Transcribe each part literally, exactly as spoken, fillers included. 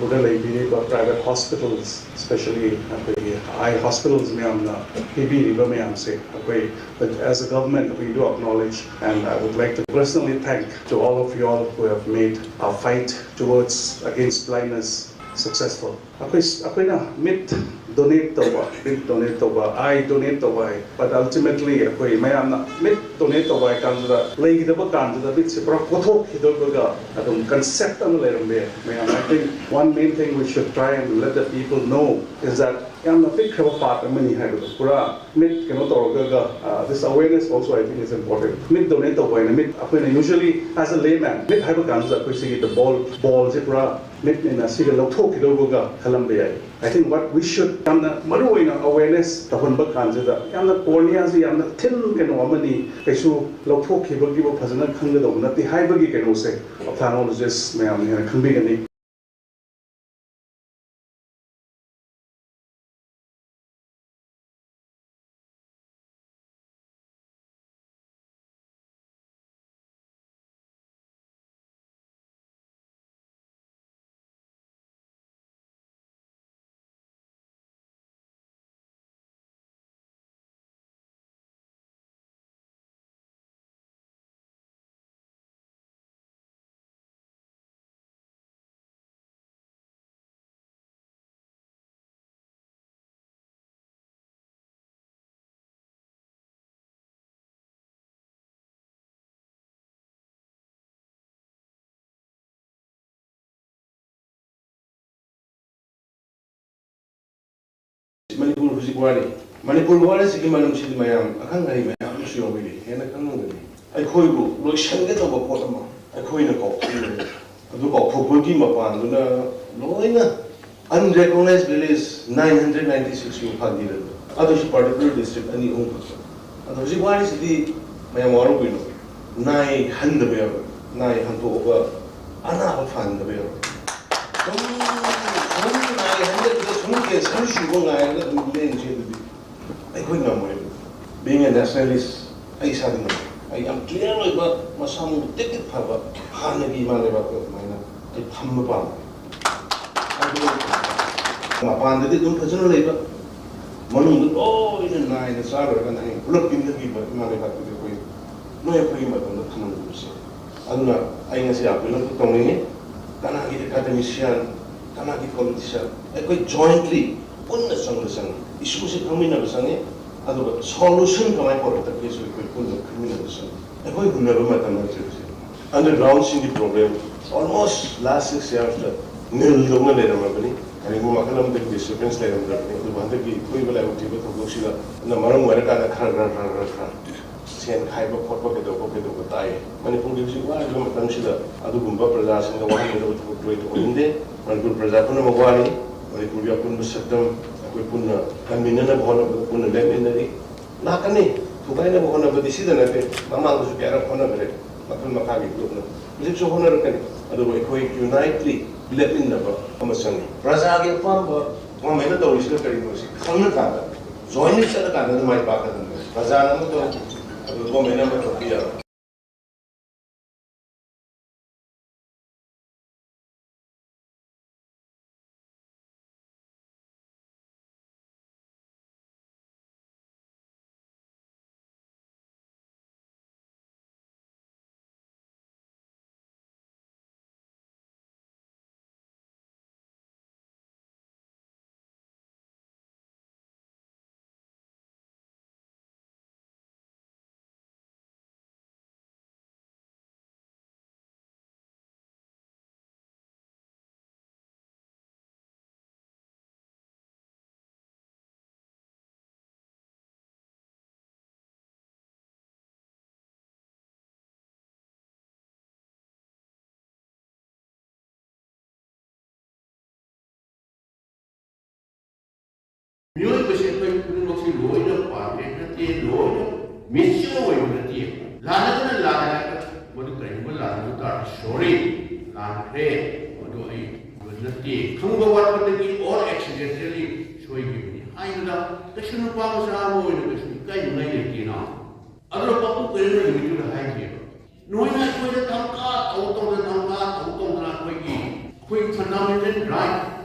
ꯃꯅꯤꯄꯨꯔꯗ ꯂꯩꯕꯤꯔꯤꯕ private hospitals, especially ꯑꯩꯈꯣꯏꯒꯤ eye hospitals ꯃꯌꯥꯝꯅ ꯄꯤꯕꯤꯔꯤꯕ ꯃꯌꯥꯝꯁꯦ ꯑꯩꯈꯣꯏ, as a government, we do acknowledge, and I would like to personally thank to all of you all who have made our fight towards, against blindness successful. ꯑꯩꯈꯣꯏ, ꯑꯩꯈꯣꯏꯅ ꯃꯤꯠ donate ꯇꯧꯕ, ꯃꯤꯠ donate ꯇꯧꯕ, ꯑꯥꯏ donate ꯇꯧꯕ ꯍꯥꯏ, but ultimately ꯑꯩꯈꯣꯏ ꯃꯌꯥꯝꯅ ꯃꯤꯠ donate ꯇꯧꯕ ꯍꯥꯏ ꯀꯥꯟꯗꯨꯗ, ꯂꯩꯈꯤꯗꯕ ꯀꯥꯟꯗꯨꯗ ꯃꯤꯠꯁꯦ ꯄꯨꯔꯥ ꯀꯣꯊꯣꯛꯈꯤꯗꯧꯕꯒ ꯑꯗꯨꯝ ꯀꯟꯁꯦꯞ ꯑꯃ ꯂꯩꯔꯝꯕ ꯌꯥꯏ ꯃꯌꯥꯝ꯫ I think one main thing we should try and let the people know is that ꯌꯥꯝꯅ ꯄꯤꯛꯈ꯭ꯔꯕ ꯄꯥꯔꯠ ꯑꯃꯅꯤ ꯍꯥꯏꯕꯗꯣ, ꯄꯨꯔꯥ ꯃꯤꯠ ꯀꯩꯅꯣ ꯇꯧꯔꯒ, uh, this awareness also, I think, is important. ꯃꯤꯠ ꯗꯣꯅꯦꯠ ꯇꯧꯕ ꯍꯥꯏꯅ, ꯃꯤꯠ ꯑꯩꯈꯣꯏꯅ usually as a layman, ꯃꯤꯠ ꯍꯥꯏꯕ ꯀꯥꯟꯁꯤꯗ ꯑꯩꯈꯣꯏ ꯁꯤꯒꯤ the ball, ꯕꯣꯜꯁꯦ ꯄꯨꯔꯥ ꯃꯤꯠꯅꯤꯅ ꯁꯤꯒ ꯂꯧꯊꯣꯛꯈꯤꯗꯧꯕꯒ ꯈꯜꯂꯝꯕ ꯌꯥꯏ꯫ I think what we should, ꯌꯥꯝꯅ ꯃꯔꯨ ꯑꯣꯏꯅ awareness ꯇꯧꯍꯟꯕ ꯀꯥꯟꯁꯤꯗ, ꯌꯥꯝꯅ corneaꯁꯤ ꯌꯥꯝꯅ thin ꯀꯩꯅꯣ ꯑꯃꯅꯤ, ꯀꯩꯁꯨ ꯂꯧꯊꯣꯛꯈꯤꯕꯒꯤꯕꯨ ꯐꯖꯅ ꯈꯪꯒꯗꯧꯕ ꯅꯠꯇꯦ ꯍꯥꯏꯕꯒꯤ ꯀꯩꯅꯣꯁꯦ ophthalmologist ꯃꯌꯥꯝꯅ ꯍꯦꯟꯅ ꯈꯪꯕꯤꯒꯅꯤ꯫ ꯃꯅꯤꯄꯨꯔ ꯍꯧꯖꯤꯛ ꯋꯥꯔꯤ꯫ ꯃꯅꯤꯄꯨꯔ ꯋꯥꯔꯤꯁꯤꯒꯤ ꯃꯅꯨꯡꯁꯤꯗꯤ ꯃꯌꯥꯝ ꯑꯈꯪ ꯑꯍꯩ ꯃꯌꯥꯝ ꯑꯃꯁꯨ ꯌꯥꯎꯕꯤꯔꯤ꯫ ꯍꯦꯟꯅ ꯈꯪꯉꯝꯒꯅꯤ꯫ ꯑꯩꯈꯣꯏꯕꯨ ꯂꯣꯏꯁꯤꯟꯒꯗꯧꯕ ꯄꯣꯠ ꯑꯃ ꯑꯩꯈꯣꯏꯅ ꯀꯥꯎꯊꯣꯛꯂꯤꯕꯅꯤ꯫ ꯑꯗꯨ ꯀꯥꯎꯊꯣꯛꯄꯒꯤ ꯃꯄꯥꯟꯗꯨꯅ ꯂꯣꯏꯅ unrecognized village nine hundred ninety six ꯌꯨ ꯐꯥꯟꯕꯤꯔꯦ꯫ ꯑꯗꯨꯁꯨ particular district ꯑꯅꯤ ꯑꯍꯨꯝ ꯈꯛꯇ꯫ ꯑꯗꯣ ꯍꯧꯖꯤꯛ ꯋꯥꯔꯤꯁꯤꯗꯤ ꯃꯌꯥꯝ ꯋꯥꯔꯧꯕꯤꯅꯨ꯫ ꯅꯥꯏ ꯍꯟꯗꯕ ꯌꯥꯔꯣꯏ꯫ ꯅꯥꯏ ꯍꯟꯗꯣꯛꯑꯒ ꯑꯅꯥꯕ ꯐꯍꯟꯗꯕ ꯌꯥꯔꯣꯏ꯫ ꯁꯨꯝ, ꯁꯨꯝ ꯅꯥꯏ ꯍꯟꯗꯕꯤꯗ ꯁꯨꯝ cancer ꯁꯨꯕ ꯉꯥꯏꯔꯒ ꯑꯗꯨꯝ ꯂꯦꯟꯁꯦ ꯑꯗꯨꯗꯤ ꯑꯩꯈꯣꯏ ꯉꯝꯃꯣꯏꯕ꯫ Being a nationalist, ꯑꯩ ꯏꯁꯥꯗꯤ ꯉꯝꯃꯣꯏ꯫ ꯑꯩ ꯌꯥꯝ clear ꯑꯣꯏꯕ, ꯃꯁꯥ ꯃꯎ ꯇꯤꯛ ꯇꯤꯛ ꯐꯕ, ꯍꯥꯟꯅꯒꯤ ꯏꯃꯥ ꯂꯩꯕꯥꯛꯇ ꯑꯗꯨꯃꯥꯏꯅ ꯑꯩ ꯐꯝꯕ ꯄꯥꯝꯃꯤ꯫ ꯃꯄꯥꯟꯗꯗꯤ ꯑꯗꯨꯝ ꯐꯖꯅ ꯂꯩꯕ, ꯃꯅꯨꯡꯗ ꯂꯣꯏꯅ ꯅꯥꯏꯅ ꯆꯥꯔꯨꯔꯒ ꯍꯌꯦꯡ ꯄꯨꯂꯞ ꯄꯤꯟꯊꯈꯤꯕ ꯏꯃꯥ ꯂꯩꯕꯥꯛꯇꯨꯗꯤ ꯑꯩꯈꯣꯏ ꯅꯣꯏ ꯑꯩꯈꯣꯏꯒꯤ ꯃꯇꯝꯗ ꯊꯝꯂꯝꯗꯕꯁꯦ꯫ ꯑꯗꯨꯅ ꯑꯩ ꯉꯁꯤ appeal ꯑꯃꯈꯛ ꯇꯧꯅꯤꯡꯉꯤ, ꯀꯅꯥꯒꯤ academician, ꯀꯅꯥꯒꯤ politician, ꯑꯩꯈꯣꯏ jointly ꯄꯨꯟꯅ ꯆꯪꯕ ꯆꯪꯉꯤ, ꯏꯁꯨꯁꯤ ꯈꯪꯃꯤꯟꯅꯕ ꯆꯪꯉꯤ, ꯑꯗꯨꯒ solution ꯀꯃꯥꯏꯅ ꯄꯨꯔꯛꯀꯗꯒꯦꯁꯨ ꯑꯩꯈꯣꯏ ꯄꯨꯟꯅ ꯈꯪꯃꯤꯟꯅꯕ ꯆꯪꯉꯤ꯫ ꯑꯩꯈꯣꯏ ꯍꯨꯟꯅꯕ ꯃꯇꯝ ꯅꯠꯇ꯭ꯔꯦ ꯍꯧꯖꯤꯛ꯫ Undergroundꯁꯤꯡꯒꯤ problem almost last six yearsꯇ ꯅꯤꯜꯗꯧꯅ ꯂꯩꯔꯝꯃꯕꯅꯤ꯫ ꯀꯔꯤꯒꯨꯝꯕ ꯃꯈꯜ ꯑꯃꯗꯒꯤ disturbance ꯂꯩꯔꯝꯗ꯭ꯔꯕꯅꯤ꯫ ꯑꯗꯨꯕꯨ ꯍꯟꯗꯛꯀꯤ ꯀꯣꯏꯕ ꯂꯥꯏꯕꯛ ꯊꯤꯕ ꯊꯧꯗꯣꯛꯁꯤꯗ ꯃꯔꯝ ꯑꯣꯏꯔꯀꯥꯟꯗ ꯈꯔ ꯈꯔ ꯈꯔ ꯈꯔ ꯈꯔ ꯁꯦꯟ ꯈꯥꯏꯕ ꯈꯣꯠꯄ ꯀꯩꯗꯧꯕ ꯀꯩꯗꯧꯕ ꯇꯥꯏꯌꯦ꯫ ꯃꯅꯤꯄꯨꯔꯒꯤ ꯍꯧꯖꯤꯛ ꯋꯥꯔꯤꯕ ꯃꯇꯝꯁꯤꯗ ꯑꯗꯨꯒꯨꯝꯕ ꯄ꯭ꯔꯖꯥꯁꯤꯡꯗ ꯋꯥꯍꯟꯒꯗꯕ ꯊꯕꯛꯇꯨ ꯑꯩ ꯇꯧꯍꯟꯅꯤꯡꯗꯦ꯫ ꯃꯅꯤꯄꯨꯔ ꯄ꯭ꯔꯖꯥ ꯄꯨꯝꯅꯃꯛ ꯋꯥꯔꯤ, ꯃꯅꯤꯄꯨꯔꯒꯤ ꯑꯄꯨꯟꯕ ꯁꯛꯇꯝ ꯑꯩꯈꯣꯏ ꯄꯨꯟꯅ ꯀꯟꯃꯤꯟꯅꯅꯕ ꯍꯣꯠꯅꯕꯗ ꯄꯨꯟꯅ ꯂꯦꯞꯃꯤꯟꯅꯔꯤ꯫ ꯂꯥꯛꯀꯅꯤ꯫ ꯊꯨꯒꯥꯏꯅꯕ ꯍꯣꯠꯅꯕꯗꯤ ꯁꯤꯗ ꯅꯠꯇꯦ, ꯃꯃꯥꯡꯗꯁꯨ ꯀꯌꯥꯔꯛ ꯍꯣꯠꯅꯈ꯭ꯔꯦ ꯃꯈꯜ ꯃꯈꯥꯒꯤ ꯒ꯭ꯔꯨꯞꯅ꯫ ꯍꯧꯖꯤꯛꯁꯨ ꯍꯣꯠꯅꯔꯛꯀꯅꯤ꯫ ꯑꯗꯨꯕꯨ ꯑꯩꯈꯣꯏ unitely ꯂꯦꯞꯃꯤꯟꯅꯕ ꯑꯃ ꯆꯪꯉꯤ꯫ ꯄ꯭ꯔꯖꯥꯒꯤ ꯑꯄꯥꯝꯕ ꯒꯣꯔꯃꯦꯟꯅ ꯇꯧꯔꯤꯁꯤꯅ ꯀꯔꯤꯅꯣ ꯁꯤ ꯈꯪꯅ ꯀꯥꯟꯗ, jointly ꯆꯠꯂ ꯀꯥꯟꯗ ꯑꯗꯨꯃꯥꯏꯅ ꯄꯥꯛꯀꯗꯕꯅꯤ꯫ ꯄ꯭ꯔꯖꯥꯅ ꯑꯃ ꯇꯧ, ꯑꯗꯨ ꯒꯣꯔꯃꯦꯟꯅ ꯑꯃ ꯇꯧꯕ ꯌꯥꯔꯣꯏ꯫ ꯃꯤꯑꯣꯏꯕꯁꯦ ꯑꯩꯈꯣꯏ ꯈꯨꯗꯤꯡꯃꯛꯁꯤ ꯂꯣꯏꯅ perfect ꯅꯠꯇꯦ, ꯂꯣꯏꯅ mature ꯑꯣꯏꯕ ꯅꯠꯇꯦ꯫ ꯂꯥꯜꯂꯒꯅ ꯂꯥꯜꯂꯦ ꯍꯥꯏꯔꯒ ꯃꯗꯨ ꯀꯔꯤꯒꯨꯝꯕ ꯂꯥꯜꯂꯝꯕ ꯇꯥꯔꯗꯤ, "Sorry, ꯂꯥꯟꯈ꯭ꯔꯦ, ꯃꯗꯨ ꯑꯩ ꯅꯠꯇꯦ, ꯈꯪꯕ ꯋꯥꯠꯄꯗꯒꯤ or accidentally ꯁꯣꯏꯈꯤꯕꯅꯤ" ꯍꯥꯏꯗꯨꯅ ꯀꯩꯁꯨ ꯅꯨꯄꯥ ꯃꯆꯥ ꯑꯃ ꯑꯣꯏꯅ ꯀꯩꯁꯨ ꯏꯀꯥꯏꯅꯤꯡꯉꯥꯏ ꯂꯩꯇꯦꯅ꯫ ꯑꯗꯨꯅ ꯄꯥꯕꯨꯡ ꯀꯔꯤꯅ ꯅꯨꯃꯤꯠꯇꯨꯗ ꯍꯥꯏꯈꯤꯕ, "ꯅꯣꯏꯅ ꯑꯩꯈꯣꯏꯗ ꯙꯝꯀꯥ ꯇꯧ ꯇꯧꯗꯅ, ꯙꯝꯀꯥ ꯇꯧ ꯇꯧꯗꯅ ꯑꯩꯈꯣꯏꯒꯤ, ꯑꯩꯈꯣꯏꯒꯤ fundamental right,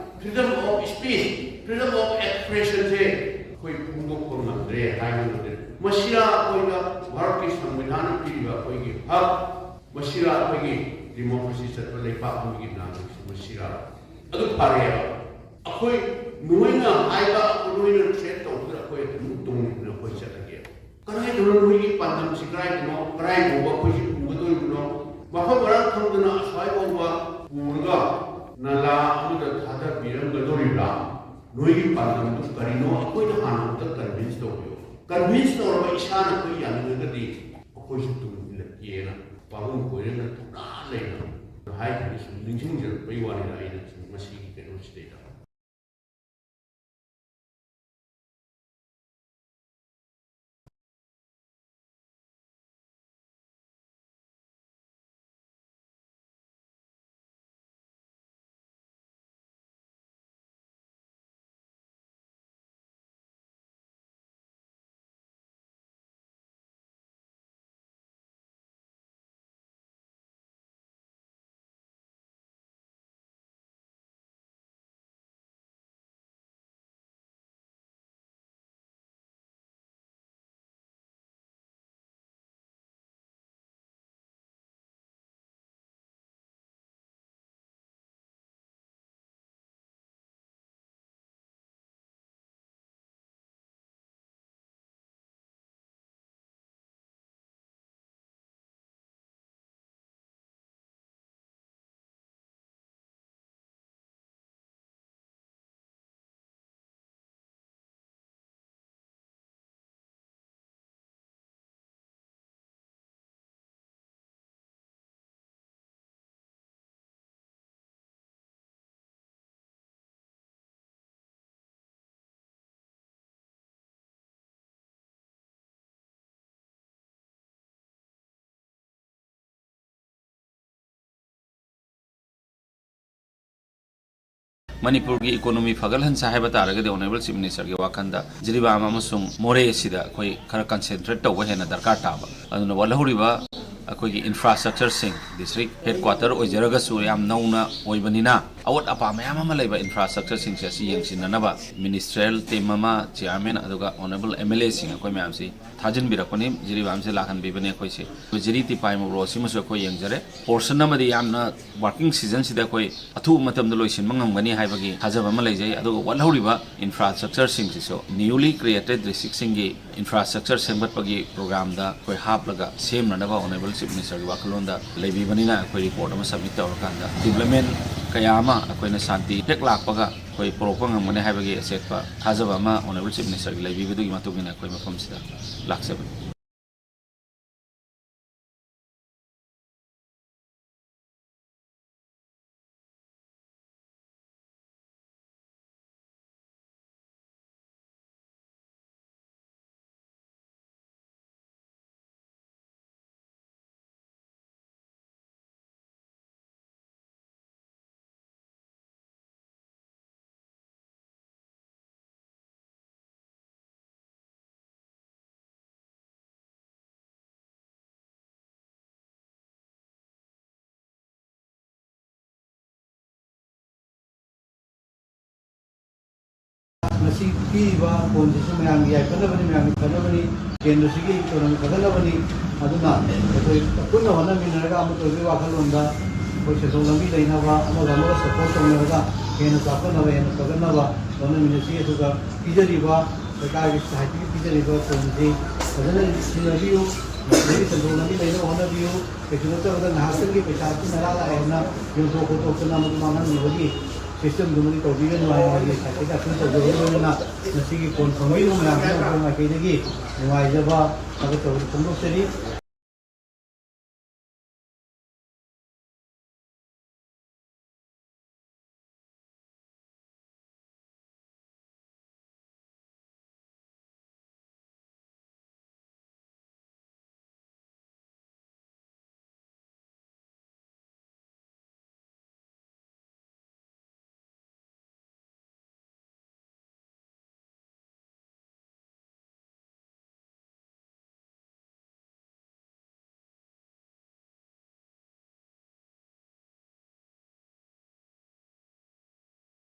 Freedom of speech, freedom of expression ꯁꯦ ꯑꯩꯈꯣꯏ ꯐꯣꯡꯗꯣꯛꯄ ꯉꯝꯗ꯭ꯔꯦ ꯍꯥꯏꯕ ꯉꯝꯗ꯭ꯔꯦ꯫ ꯃꯁꯤꯅ ꯑꯩꯈꯣꯏꯗ ꯚꯥꯔꯠꯀꯤ ꯁꯪꯕꯤꯙꯥꯟꯅ ꯄꯤꯔꯤꯕ ꯑꯩꯈꯣꯏꯒꯤ ꯍꯛ, ꯃꯁꯤꯔꯥ ꯑꯩꯈꯣꯏꯒꯤ ꯗꯤꯃꯣꯀ꯭ꯔꯦꯁꯤ ꯆꯠꯄ ꯂꯩꯕꯥꯛ ꯑꯃꯒꯤ ꯅꯥꯒꯔꯤꯛꯁꯤꯡ ꯃꯁꯤꯔꯥ? ꯑꯗꯨ ꯐꯔꯦꯕ꯫ ꯑꯩꯈꯣꯏ ꯅꯣꯏꯅ ꯍꯥꯏꯕ, ꯅꯣꯏꯅ ꯊ꯭ꯔꯦꯠ ꯇꯧꯕꯗ ꯑꯩꯈꯣꯏ ꯑꯗꯨꯝ ꯇꯨꯡ ꯏꯟꯗꯨꯅ ꯑꯩꯈꯣꯏ ꯆꯠꯂꯒꯦ꯫ ꯀꯗꯥꯏꯗꯅꯣ ꯅꯣꯏꯒꯤ ꯄꯥꯟꯗꯝꯁꯤ? ꯀꯗꯥꯏꯗꯅꯣ? ꯀꯗꯥꯏ ꯐꯥꯎꯕ ꯑꯩꯈꯣꯏꯁꯤ ꯄꯨꯒꯗꯧꯔꯤꯕꯅꯣ? ꯃꯐꯝ ꯃꯔꯥꯡ ꯈꯪꯗꯅ ꯑꯁ꯭ꯋꯥꯏ ꯐꯥꯎꯕ ꯄꯨꯔꯒ ꯅꯂꯥ ꯑꯃꯗ ꯊꯥꯗꯕꯤꯔꯝꯒꯗꯧꯔꯤꯕ꯭ꯔꯥ? ꯅꯣꯏꯒꯤ ꯄꯥꯟꯗꯝꯗꯨ ꯀꯔꯤꯅꯣ? ꯑꯩꯈꯣꯏꯗ ꯍꯥꯟꯅ ꯑꯝꯇ ꯀꯟꯚꯤꯟꯁ ꯇꯧꯕꯤꯌꯨ꯫ ꯀꯟꯚꯤꯟꯁ ꯇꯧꯔꯕ ꯏꯁꯥꯅ ꯑꯩꯈꯣꯏ ꯌꯥꯅꯤꯡꯉꯒꯗꯤ ꯑꯩꯈꯣꯏꯁꯨ ꯇꯨꯡ ꯏꯜꯂꯛꯀꯦꯅ ꯄꯥꯕꯨꯡ ꯀꯣꯏꯔꯦꯜꯅ ꯊꯧꯅꯥ ꯂꯩꯅ ꯍꯥꯏꯈꯤꯕꯁꯨ ꯅꯤꯡꯁꯤꯡꯖꯔꯛꯄꯒꯤ ꯋꯥꯅꯤꯗ꯫ ꯑꯩꯅ ꯁꯨꯝ ꯃꯁꯤꯒꯤ ꯀꯩꯅꯣꯁꯤꯗꯩꯗ ꯃꯅꯤꯄꯨꯔꯒꯤ ꯏꯀꯣꯅꯣꯃꯤ ꯐꯒꯠꯍꯟꯁꯦ ꯍꯥꯏꯕ ꯇꯥꯔꯒꯗꯤ ꯑꯣꯅꯔꯦꯕꯜ ꯆꯤꯐ ꯃꯤꯅꯤꯁꯇꯔꯒꯤ ꯋꯥꯈꯜꯗ ꯖꯤꯔꯤꯕꯥꯝ ꯑꯃꯁꯨꯡ ꯃꯣꯔꯦ ꯑꯁꯤꯗ ꯑꯩꯈꯣꯏ ꯈꯔ ꯀꯟꯁꯦꯟꯇ꯭ꯔꯦꯠ ꯇꯧꯕ ꯍꯦꯟꯅ ꯗꯔꯀꯥꯔ ꯇꯥꯕ꯫ ꯑꯗꯨꯅ ꯋꯥꯠꯍꯧꯔꯤꯕ ꯑꯩꯈꯣꯏꯒꯤ ꯏꯟꯐ꯭ꯔꯥꯁ꯭ꯇ꯭ꯔꯛꯆꯔꯁꯤꯡ, ꯗꯤꯁꯇ꯭ꯔꯤꯛ ꯍꯦꯗꯀ꯭ꯋꯥꯇꯔ ꯑꯣꯏꯖꯔꯒꯁꯨ ꯌꯥꯝ ꯅꯧꯅ ꯑꯣꯏꯕꯅꯤꯅ, ꯑꯋꯥꯠ ꯑꯄꯥ ꯃꯌꯥꯝ ꯑꯃ ꯂꯩꯕ ꯏꯟꯐ꯭ꯔꯥꯁ꯭ꯇ꯭ꯔꯛꯆꯔꯁꯤꯡꯁꯦ ꯑꯁꯤ ꯌꯦꯡꯁꯤꯟꯅꯅꯕ ꯃꯤꯅꯤꯁꯇ꯭ꯔꯤꯌꯦꯜ ꯇꯤꯝ ꯑꯃ, ꯆꯤꯌꯥꯔꯃꯦꯟ ꯑꯗꯨꯒ ꯑꯣꯅꯔꯦꯕꯜ ꯑꯦꯝ ꯑꯦꯜ ꯑꯦꯁꯤꯡ ꯑꯩꯈꯣꯏ ꯃꯌꯥꯝꯁꯤ ꯊꯥꯖꯤꯟꯕꯤꯔꯛꯄꯅꯤ꯫ ꯖꯤꯔꯤꯕꯥꯝꯁꯦ ꯂꯥꯛꯍꯟꯕꯤꯕꯅꯤ ꯑꯩꯈꯣꯏꯁꯦ꯫ ꯖꯤꯔꯤ ꯇꯤꯄꯥꯏꯃꯨꯛ ꯔꯣꯗꯁꯤꯃꯁꯨ ꯑꯩꯈꯣꯏ ꯌꯦꯡꯖꯔꯦ꯫ ꯄꯣꯔꯁꯟ ꯑꯃꯗꯤ ꯌꯥꯝꯅ ꯋꯥꯔꯀꯤꯡ ꯁꯤꯖꯟꯁꯤꯗ ꯑꯩꯈꯣꯏ ꯑꯊꯨꯕ ꯃꯇꯝꯗ ꯂꯣꯏꯁꯤꯟꯕ ꯉꯝꯒꯅꯤ ꯍꯥꯏꯕꯒꯤ ꯊꯥꯖꯕ ꯑꯃ ꯂꯩꯖꯩ꯫ ꯑꯗꯨꯒ ꯋꯥꯠꯍꯧꯔꯤꯕ ꯏꯟꯐ꯭ꯔꯥꯁ꯭ꯇ꯭ꯔꯛꯆꯔꯁꯤꯡꯁꯤꯁꯨ newly created districtꯁꯤꯡꯒꯤ ꯏꯟꯐ꯭ꯔꯥꯁ꯭ꯇ꯭ꯔꯛꯆꯔ ꯁꯦꯝꯒꯠꯄꯒꯤ ꯄ꯭ꯔꯣꯒ꯭ꯔꯥꯝꯗ ꯑꯩꯈꯣꯏ ꯍꯥꯞꯂꯒ ꯁꯦꯝꯅꯅꯕ ꯑꯣꯅꯔꯦꯕꯜ ꯆꯤꯐ ꯃꯤꯅꯤꯁꯇꯔꯒꯤ ꯋꯥꯈꯜꯂꯣꯟꯗ ꯂꯩꯕꯤꯕꯅꯤꯅ, ꯑꯩꯈꯣꯏ ꯔꯤꯄꯣꯔꯠ ꯑꯃ ꯁꯕꯃꯤꯠ ꯇꯧꯔꯀꯥꯟꯗ ꯗꯤꯕ꯭ꯂꯞꯃꯦꯟ ꯀꯌꯥ ꯑꯃ ꯑꯩꯈꯣꯏꯅ ꯁꯥꯟꯇꯤ ꯍꯦꯛ ꯂꯥꯛꯄꯒ ꯑꯩꯈꯣꯏ ꯄꯨꯔꯛꯄ ꯉꯝꯒꯅꯤ ꯍꯥꯏꯕꯒꯤ ꯑꯆꯦꯠꯄ ꯊꯥꯖꯕ ꯑꯃ ꯑꯣꯅꯔꯦꯕꯜ ꯆꯤꯐ ꯃꯤꯅꯤꯁꯇꯔꯒꯤ ꯂꯩꯕꯤꯕꯗꯨꯒꯤ ꯃꯇꯨꯡ ꯏꯟꯅ ꯑꯩꯈꯣꯏ ꯃꯐꯝꯁꯤꯗ ꯂꯥꯛꯆꯕꯅꯤ꯫ ꯃꯁꯤ ꯄꯤꯔꯤꯕ ꯐꯣꯟꯁꯤꯁꯨ ꯃꯌꯥꯝꯒꯤ ꯌꯥꯏꯐꯅꯕꯅꯤ, ꯃꯌꯥꯝꯒꯤ ꯐꯅꯕꯅꯤ, ꯀꯦꯟꯗ꯭ꯔꯁꯤꯒꯤ ꯏꯀꯣꯅꯣꯃꯤ ꯐꯒꯠꯅꯕꯅꯤ꯫ ꯑꯗꯨꯅ ꯑꯩꯈꯣꯏ ꯄꯨꯟꯅ ꯍꯣꯠꯅꯃꯤꯟꯅꯔꯒ ꯑꯃꯠꯇ ꯑꯣꯏꯕꯒꯤ ꯋꯥꯈꯜꯂꯣꯟꯗ ꯑꯩꯈꯣꯏ ꯁꯦꯟꯊꯣꯛ ꯂꯝꯕꯤ ꯂꯩꯅꯕ, ꯑꯃꯒ ꯑꯃꯒ ꯁꯞꯄꯣꯔꯠ ꯇꯧꯅꯔꯒ ꯍꯦꯟꯅ ꯆꯥꯎꯈꯠꯅꯕ, ꯍꯦꯟꯅ ꯐꯒꯠꯅꯕ ꯍꯣꯠꯅꯃꯤꯟꯅꯁꯤ꯫ ꯑꯗꯨꯒ ꯄꯤꯖꯔꯤꯕ ꯁꯔꯀꯥꯔꯒꯤ ꯁꯥꯏꯠꯇꯒꯤ ꯄꯤꯖꯔꯤꯕ ꯐꯣꯟꯁꯤ ꯐꯖꯅ ꯁꯤꯖꯤꯟꯅꯕꯤꯌꯨ꯫ ꯃꯁꯤꯗꯒꯤ ꯁꯦꯟꯊꯣꯛ ꯂꯝꯕꯤ ꯂꯩꯅꯕ ꯍꯣꯠꯅꯕꯤꯌꯨ꯫ ꯀꯩꯁꯨ ꯅꯠꯇꯕꯗ ꯉꯥꯏꯍꯥꯛꯇꯪꯒꯤ ꯄꯩꯁꯥ ꯑꯁꯤ ꯅꯔꯥ ꯂꯥꯛꯑꯦꯅ ꯌꯣꯟꯊꯣꯛ ꯈꯣꯠꯇꯣꯛꯇꯅ ꯃꯗꯨ ꯃꯥꯡꯍꯟꯅꯕꯒꯤ ꯁꯤꯁꯇꯦꯝꯗꯨꯃꯗꯤ ꯇꯧꯕꯤꯒꯅꯨ ꯍꯥꯏꯅ ꯑꯩꯒꯤ ꯁꯥꯏꯠꯇꯒꯤ ꯑꯥꯄꯤꯜ ꯇꯧꯖꯕꯒꯤ ꯂꯣꯏꯅꯅ ꯉꯁꯤꯒꯤ ꯐꯣꯟ ꯐꯪꯕꯤꯔꯤꯕ ꯃꯌꯥꯝꯁꯤꯅ ꯑꯩꯈꯣꯏ ꯃꯥꯏꯀꯩꯗꯒꯤ ꯅꯨꯡꯉꯥꯏꯖꯕ ꯊꯥꯒꯠꯆꯕꯗꯨ ꯐꯣꯡꯗꯣꯛꯆꯔꯤ꯫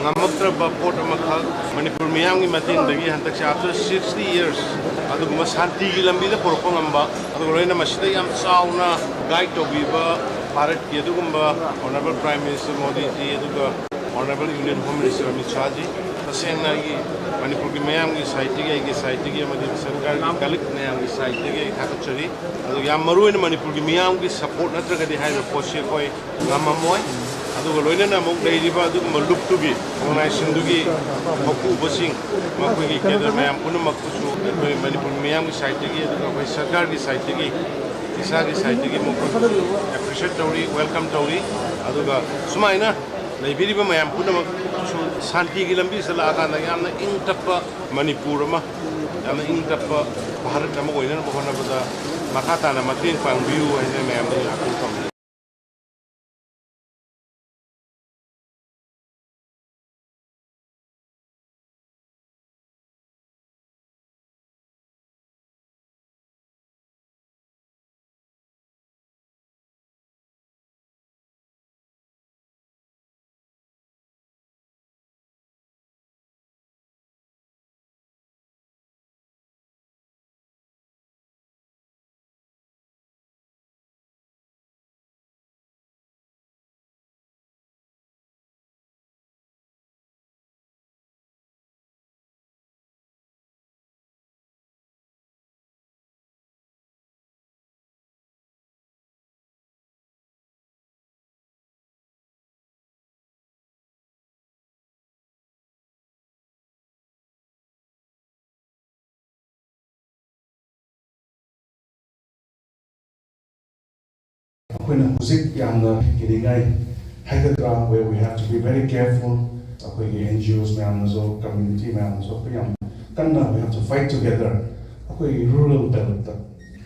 ꯉꯝꯃꯛꯇ꯭ꯔꯕ ꯄꯣꯠ ꯑꯃꯈꯛ ꯃꯅꯤꯄꯨꯔ ꯃꯤꯌꯥꯝꯒꯤ ꯃꯇꯦꯡꯗꯒꯤ ꯍꯟꯗꯛꯁꯦ after sixty years ꯑꯗꯨꯒꯨꯝꯕ ꯁꯥꯟꯇꯤꯒꯤ ꯂꯝꯕꯤꯗ ꯄꯨꯔꯛꯄ ꯉꯝꯕ, ꯑꯗꯨꯒ ꯂꯣꯏꯅ ꯃꯁꯤꯗ ꯌꯥꯝ ꯆꯥꯎꯅ guide ꯇꯧꯕꯤꯕ ꯚꯥꯔꯠꯀꯤ ꯑꯗꯨꯒꯨꯝꯕ Honourable Prime Minister ꯃꯣꯗꯤꯖꯤ, ꯑꯗꯨꯒ Honourable Union Home Minister Amit ꯁꯥꯍꯖꯤ, ꯇꯁꯦꯡꯅ ꯑꯩꯒꯤ ꯃꯅꯤꯄꯨꯔꯒꯤ ꯃꯤꯌꯥꯝꯒꯤ ꯁꯥꯏꯠꯇꯒꯤ, ꯑꯩꯒꯤ ꯁꯥꯏꯠꯇꯒꯤ ꯑꯃꯗꯤ ꯁꯔꯀꯥꯔꯒꯤ colleague ꯃꯌꯥꯝꯒꯤ ꯁꯥꯏꯠꯇꯒꯤ ꯑꯩ ꯊꯥꯒꯠꯆꯔꯤ꯫ ꯑꯗꯨꯒ ꯌꯥꯝ ꯃꯔꯨꯑꯣꯏꯅ ꯃꯅꯤꯄꯨꯔꯒꯤ ꯃꯤꯌꯥꯝꯒꯤ support ꯅꯠꯇ꯭ꯔꯒꯗꯤ ꯍꯥꯏꯔꯤꯕ ꯄꯣꯠꯁꯤ ꯑꯩꯈꯣꯏ ꯉꯝꯃꯝꯃꯣꯏ꯫ ꯑꯗꯨꯒ ꯂꯣꯏꯅꯅ ꯑꯃꯨꯛ ꯂꯩꯔꯤꯕ ꯑꯗꯨꯒꯨꯝꯕ ꯂꯨꯞꯇꯨꯒꯤ, organizationꯗꯨꯒꯤ ꯃꯄꯨꯕꯁꯤꯡ, ꯃꯈꯣꯏꯒꯤ cadre ꯃꯌꯥꯝ ꯄꯨꯝꯅꯃꯛꯄꯨꯁꯨ ꯑꯩꯈꯣꯏ ꯃꯅꯤꯄꯨꯔ ꯃꯤꯌꯥꯝꯒꯤ ꯁꯥꯏꯠꯇꯒꯤ, ꯑꯗꯨꯒ ꯑꯩꯈꯣꯏ ꯁꯔꯀꯥꯔꯒꯤ ꯁꯥꯏꯠꯇꯒꯤ, ꯏꯁꯥꯒꯤ ꯁꯥꯏꯠꯇꯒꯤ ꯃꯈꯣꯏꯕꯨ appreciate ꯇꯧꯔꯤ, welcome ꯇꯧꯔꯤ꯫ ꯑꯗꯨꯒ ꯁꯨꯃꯥꯏꯅ ꯂꯩꯕꯤꯔꯤꯕ ꯃꯌꯥꯝ ꯄꯨꯝꯅꯃꯛꯁꯨ ꯁꯥꯟꯇꯤꯒꯤ ꯂꯝꯕꯤꯁꯤꯗ ꯂꯥꯛꯑꯀꯥꯟꯗ ꯌꯥꯝꯅ ꯏꯪ ꯇꯞꯄ ꯃꯅꯤꯄꯨꯔ ꯑꯃ, ꯌꯥꯝꯅ ꯏꯪ ꯇꯞꯄ ꯚꯥꯔꯠ ꯑꯃ ꯑꯣꯏꯅꯅꯕ ꯍꯣꯠꯅꯕꯗ ꯃꯈꯥ ꯇꯥꯅ ꯃꯇꯦꯡ ꯄꯥꯡꯕꯤꯌꯨ ꯍꯥꯏꯅ ꯃꯌꯥꯝꯗ ꯑꯩ appeal ꯇꯧꯅꯤꯡꯏ꯫ ꯑꯩꯈꯣꯏꯅ ꯍꯧꯖꯤꯛ ꯌꯥꯝꯅ ꯀꯤꯅꯤꯡꯉꯥꯏ ꯍꯥꯏꯒꯗ꯭ꯔꯥ, where we have to be very careful꯫ ꯑꯩꯈꯣꯏꯒꯤ N G Os ꯃꯌꯥꯝꯅꯁꯨ, community ꯃꯌꯥꯝꯅꯁꯨ ꯑꯩꯈꯣꯏ ꯌꯥꯝ ꯀꯟꯅ we have to fight together꯫ ꯑꯩꯈꯣꯏꯒꯤ rural belt,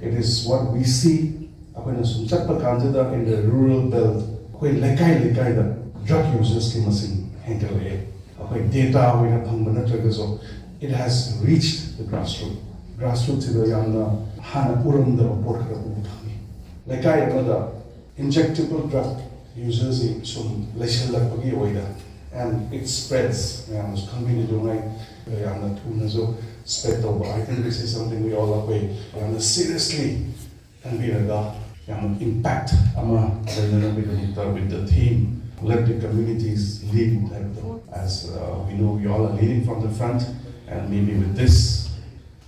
it is what we see꯫ ꯑꯩꯈꯣꯏꯅ ꯁꯨꯝ ꯆꯠꯄ ꯀꯥꯟꯁꯤꯗ in the rural belt ꯑꯩꯈꯣꯏ ꯂꯩꯀꯥꯏ ꯂꯩꯀꯥꯏꯗ drug usersꯀꯤ ꯃꯁꯤꯡ ꯍꯦꯟꯒꯠꯂꯛꯑꯦ꯫ ꯑꯩꯈꯣꯏ data ꯑꯣꯏꯅ ꯐꯪꯕ ꯅꯠꯇ꯭ꯔꯒꯁꯨ, it has reached the grassroot꯫ Grassrootꯁꯤꯗ ꯌꯥꯝꯅ ꯍꯥꯟꯅ ꯎꯔꯝꯗꯕ ꯄꯣꯠ ꯈꯔ ꯎꯕ ꯐꯪꯉꯤ꯫ ꯂꯩꯀꯥꯏ ꯑꯃꯗ injectable drug userꯁꯤ ꯁꯨꯝ ꯂꯩꯁꯤꯜꯂꯛꯄꯒꯤ ꯑꯣꯏꯅ And it spreads. ꯃꯌꯥꯝꯅꯁꯨ ꯈꯪꯕꯤꯒꯗꯧꯉꯥꯏ, ꯌꯥꯝꯅ ꯊꯨꯅꯁꯨ spread ꯇꯧꯕ. I think this is something we all, ꯑꯩꯈꯣꯏ ꯌꯥꯝꯅ seriously ꯈꯟꯕꯤꯔꯒ, ꯌꯥꯝꯅ impact ꯑꯃ ꯂꯩꯅꯅꯕꯒꯤꯗꯃꯛꯇ, with the theme "Let the communities lead" ꯍꯥꯏꯕꯗꯣ, as uh, we know, we all are leading from the front, and maybe with this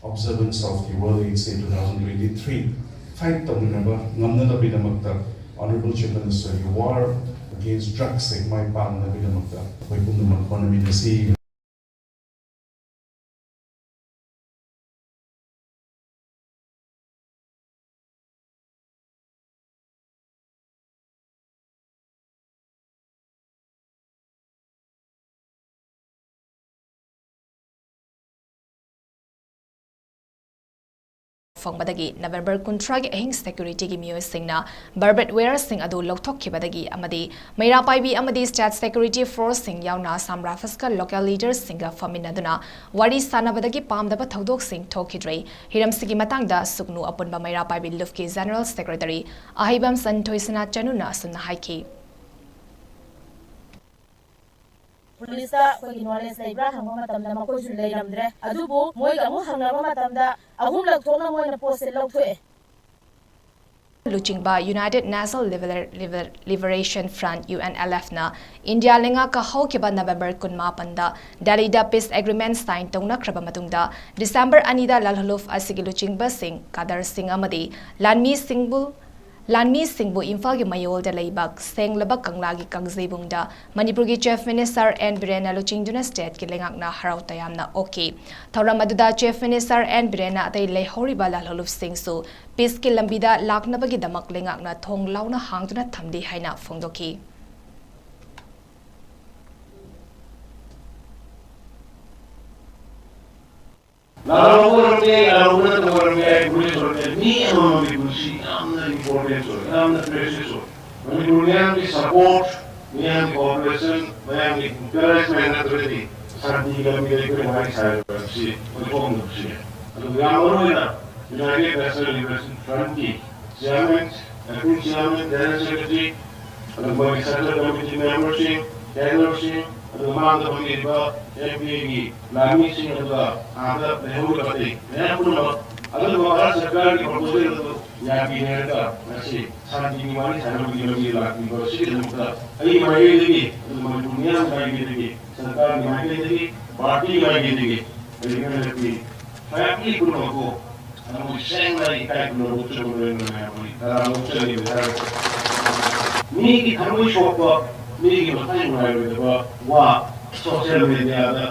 observance of the World AIDS Day two thousand twenty-three, fight ꯇꯧꯃꯤꯟꯅꯕ ꯉꯝꯅꯅꯕꯒꯤꯗꯃꯛꯇ, Honorable Chief Minister, you war against drugs ꯁꯦ ꯃꯥꯏ ꯄꯥꯛꯅꯕꯒꯤꯗꯃꯛꯇ ꯑꯩꯈꯣꯏ ꯄꯨꯝꯅꯃꯛ ꯍꯣꯠꯅꯃꯤꯟꯅꯁꯤ꯫ ꯐꯪꯕꯗꯒꯤ November ꯀꯨꯟꯊ꯭ꯔꯥꯒꯤ ꯑꯍꯤꯡ securityꯒꯤ ꯃꯤꯑꯣꯏꯁꯤꯡꯅ barbed wireꯁꯤꯡ ꯑꯗꯨ ꯂꯧꯊꯣꯛꯈꯤꯕꯗꯒꯤ ꯑꯃꯗꯤ ꯃꯩꯔꯥ ꯄꯥꯏꯕꯤ ꯑꯃꯗꯤ state security forceꯁꯤꯡ ꯌꯥꯎꯅ ꯑꯁꯥꯝ ꯔꯥꯏꯐꯜꯁꯀ local leaderꯁꯤꯡꯒ ꯐꯝꯃꯤꯟꯅꯗꯨꯅ ꯋꯥꯔꯤ ꯁꯥꯟꯅꯕꯗꯒꯤ ꯄꯥꯝꯗꯕ ꯊꯧꯗꯣꯛꯁꯤꯡ ꯊꯣꯛꯈꯤꯗ꯭ꯔꯦ꯫ ꯍꯤꯔꯝꯁꯤꯒꯤ ꯃꯇꯥꯡꯗ ꯁꯨꯒꯅꯨ ꯑꯄꯨꯟꯕ ꯃꯩꯔꯥ ꯄꯥꯏꯕꯤ ꯂꯨꯞꯀꯤ general secretary ꯑꯍꯩꯕꯝ ꯁꯟꯊꯣꯏꯁꯅꯥ ꯆꯅꯨꯅ ꯑꯁꯨꯝꯅ ꯍꯥꯏꯈꯤ꯫ ꯄꯨꯂꯤꯁꯇ ꯑꯩꯈꯣꯏꯒꯤ knowledge ꯂꯩꯕ꯭ꯔꯥ ꯍꯪꯕ ꯃꯇꯝꯗ ꯃꯈꯣꯏꯁꯨ ꯂꯩꯔꯝꯗ꯭ꯔꯦ꯫ ꯑꯗꯨꯕꯨ ꯃꯣꯏꯒ ꯑꯃꯨꯛ ꯍꯪꯅꯕ ꯃꯇꯝꯗ ꯑꯍꯨꯝꯂꯛ ꯊꯣꯛꯅ ꯃꯣꯏꯅ ꯄꯣꯠꯁꯦ ꯂꯧꯊꯣꯛꯑꯦ꯫ ꯂꯨꯆꯤꯡꯕ United National Liber-, Liber-, Liberation Front, UNLFꯅ ꯏꯟꯗꯤꯌꯥ ꯂꯩꯉꯥꯛꯀ ꯍꯧꯈꯤꯕ ꯅꯕꯦꯝꯕꯔ ꯀꯨꯟꯃꯥꯄꯟꯗ ꯗꯦꯜꯂꯤꯗ peace agreement sign ꯇꯧꯅꯈ꯭ꯔꯕ ꯃꯇꯨꯡꯗ, ꯗꯤꯁꯦꯝꯕꯔ ꯑꯅꯤꯗ ꯂꯥꯜ ꯍꯧꯂꯨꯞ ꯑꯁꯤꯒꯤ ꯂꯨꯆꯤꯡꯕꯁꯤꯡ, ꯀꯥꯗꯔꯁꯤꯡ ꯑꯃꯗꯤ ꯂꯥꯟꯃꯤꯁꯤꯡꯕꯨ ꯂꯥꯟꯃꯤꯁꯤꯡꯕꯨ ꯏꯝꯐꯥꯜꯒꯤ ꯃꯌꯣꯜꯗ ꯂꯩꯕ ꯁꯦꯡꯂꯕ ꯀꯪꯂꯥꯒꯤ ꯀꯥꯡꯖꯩꯕꯨꯡꯗ ꯃꯅꯤꯄꯨꯔꯒꯤ Chief Minister ꯑꯦꯟ ꯕꯤꯔꯦꯟꯅ ꯂꯨꯆꯤꯡꯗꯨꯅ stateꯀꯤ ꯂꯩꯉꯥꯛꯅ ꯍꯔꯥꯎ ꯇꯌꯥꯝꯅ ꯑꯣꯛꯈꯤ꯫ ꯊꯧꯔꯝ ꯑꯗꯨꯗ Chief Minister ꯑꯦꯟ ꯕꯤꯔꯦꯟꯅ ꯑꯇꯩ ꯂꯩꯍꯧꯔꯤꯕ ꯂꯥꯜꯍꯧꯂꯨꯞꯁꯤꯡꯁꯨ peaceꯀꯤ ꯂꯝꯕꯤꯗ ꯂꯥꯛꯅꯕꯒꯤꯗꯃꯛ ꯂꯩꯉꯥꯛꯅ ꯊꯣꯡ ꯂꯥꯎꯅ ꯍꯥꯡꯗꯨꯅ ꯊꯝꯂꯤ ꯍꯥꯏꯅ ꯐꯣꯡꯗꯣꯛꯈꯤ꯫ ꯂꯥꯜꯍꯧꯕ ꯑꯣꯏꯔꯝꯕ ꯌꯥꯏ, ꯂꯥꯜꯍꯧꯕ ꯅꯠꯇꯕ ꯑꯣꯏꯔꯝꯕ ꯌꯥꯏ, ꯄꯨꯂꯤꯁ ꯑꯣꯏꯔꯝꯕ ꯌꯥꯏ, ꯃꯤ ꯑꯃꯃꯝꯒꯤ ꯄꯨꯟꯁꯤ ꯌꯥꯝꯅ important ꯑꯣꯏ, ꯌꯥꯝꯅ precious ꯑꯣꯏ꯫ ꯃꯅꯤꯄꯨꯔ ꯃꯤꯌꯥꯝꯒꯤ support, ꯃꯤꯌꯥꯝꯒꯤ cooperation, ꯃꯌꯥꯝꯒꯤ encouragement ꯅꯠꯇ꯭ꯔꯗꯤ ꯁꯥꯟꯇꯤꯒꯤ ꯂꯝꯕꯤꯗ ꯑꯩꯈꯣꯏꯅ ꯋꯥꯔꯤ ꯁꯥꯔꯤꯕ ꯍꯥꯏꯕꯁꯤ ꯑꯣꯏꯊꯣꯛꯂꯝꯗꯕꯁꯨ ꯌꯥꯏ꯫ ꯑꯗꯨꯒ ꯌꯥꯝ ꯃꯔꯨꯑꯣꯏꯅ United National Liberation Frontꯀꯤ chairman, acting chairman, general secretary, ꯑꯗꯨꯒ ꯃꯣꯏꯒꯤ central committee memberꯁꯤꯡ, ꯀꯦꯟꯗ꯭ꯔꯁꯤꯡ, ꯑꯗꯨꯒ ꯃꯥꯡꯗ ꯐꯝꯃꯤꯕ ꯑꯦꯝ ꯄꯤ ꯑꯦꯒꯤ ꯂꯥꯟꯃꯤꯁꯤꯡ, ꯑꯗꯨꯒ ꯑꯥꯗ ꯂꯩꯍꯧꯔꯤꯕ ꯑꯇꯩ ꯃꯌꯥꯝ ꯄꯨꯝꯅꯃꯛ, ꯑꯗꯨꯒ ꯚꯥꯔꯠ ꯁꯔꯀꯥꯔꯒꯤ ꯄ꯭ꯔꯄꯣꯖꯦꯜ ꯑꯗꯨ ꯌꯥꯕꯤꯔꯒ ꯉꯁꯤ ꯁꯥꯟꯇꯤꯒꯤ ꯋꯥꯔꯤ ꯁꯥꯟꯅꯕꯒꯤ ꯂꯝꯕꯤ ꯂꯥꯛꯄꯤꯕ ꯑꯁꯤꯒꯤꯗꯃꯛꯇ ꯑꯩꯒꯤ ꯃꯥꯏꯀꯩꯗꯒꯤ, ꯑꯗꯨꯒ ꯃꯅꯤꯄꯨꯔ ꯃꯤꯌꯥꯝꯒꯤ ꯃꯥꯏꯀꯩꯗꯒꯤ, ꯁꯔꯀꯥꯔꯒꯤ ꯃꯥꯏꯀꯩꯗꯒꯤ, ꯄꯥꯔꯇꯤꯒꯤ ꯃꯥꯏꯀꯩꯗꯒꯤ ꯑꯩ ꯍꯟꯗꯛꯇꯤ ꯐꯦꯃꯤꯂꯤ ꯄꯨꯝꯅꯃꯛꯄꯨ ꯊꯃꯣꯏ ꯁꯦꯡꯅ ꯏꯀꯥꯏ ꯈꯨꯝꯅꯕ ꯎꯠꯆꯕ ꯂꯣꯏꯅꯅ ꯃꯌꯥꯝꯒꯤ ꯇꯔꯥꯃꯨꯛ ꯆꯠꯂꯤꯕ ꯊꯥꯒꯠꯆꯔꯤ꯫ ꯃꯤꯒꯤ ꯊꯃꯣꯏ ꯁꯣꯛꯄ, ꯃꯤꯒꯤ ꯃꯊꯥꯏ ꯅꯨꯡꯉꯥꯏꯔꯣꯏꯗꯕ ꯋꯥ ꯁꯣꯁꯤꯌꯦꯜ ꯃꯦꯗꯤꯌꯥꯗ,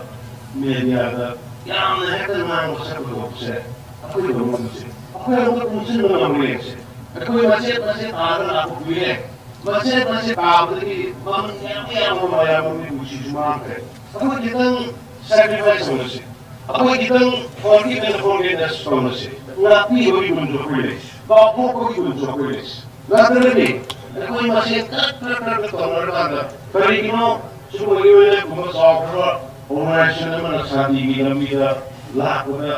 ꯃꯦꯗꯤꯌꯥꯗ ꯌꯥꯝꯅ ꯍꯦꯛꯇ ꯉꯥꯡꯕ ꯁꯛꯄ ꯇꯧꯕꯁꯦ ꯑꯩꯈꯣꯏ ꯂꯧꯅꯕꯁꯦ, ꯑꯩꯈꯣꯏ ꯑꯃꯨꯛꯇ ꯄꯨꯟꯁꯤꯟꯕ ꯉꯝꯕ꯭ꯔꯥ ꯌꯦꯡꯁꯦ꯫ ꯑꯩꯈꯣꯏ ꯃꯆꯦꯠ ꯃꯆꯦꯠ ꯇꯥꯔꯒ ꯂꯥꯛꯄ ꯀꯨꯏꯔꯦ꯫ ꯃꯆꯦꯠ ꯃꯆꯦꯠ ꯇꯥꯕꯗꯒꯤ ꯃꯃꯜ ꯌꯥꯝ ꯌꯥꯝꯕ ꯃꯌꯥꯝ ꯑꯃꯒꯤ ꯄꯨꯟꯁꯤꯁꯨ ꯃꯥꯡꯈ꯭ꯔꯦ꯫ ꯑꯩꯈꯣꯏ ꯈꯤꯇꯪ ꯁꯦꯀ꯭ꯔꯤꯐꯥꯏꯁ ꯇꯧꯔꯁꯤ꯫ ꯑꯩꯈꯣꯏ ꯈꯤꯇꯪ forgive and forgiveness ꯇꯧꯔꯁꯤ꯫ ꯉꯥꯛꯄꯤꯕꯒꯤ ꯒꯨꯟꯁꯨ ꯑꯩꯈꯣꯏ ꯂꯩ, ꯀꯥꯎꯊꯣꯛꯄꯒꯤ ꯒꯨꯟꯁꯨ ꯑꯩꯈꯣꯏ ꯂꯩ꯫ ꯅꯠꯇ꯭ꯔꯒꯗꯤ ꯑꯩꯈꯣꯏ ꯃꯁꯦꯟ ꯈꯔ ꯈꯔ ꯈꯔ ꯈꯔ ꯇꯧꯅꯔꯀꯥꯟꯗ ꯀꯔꯤꯒꯤꯅꯣ ꯁꯤꯒꯨꯝꯕ ꯌꯨ ꯑꯦꯟ ꯑꯦꯐ ꯀꯨꯝꯕ ꯆꯥꯎꯈ꯭ꯔꯕ ꯑꯣꯔꯒꯅꯥꯏꯖꯦꯁꯟ ꯑꯃꯅ ꯁꯥꯟꯇꯤꯒꯤ ꯂꯝꯕꯤꯗ ꯂꯥꯛꯄꯗ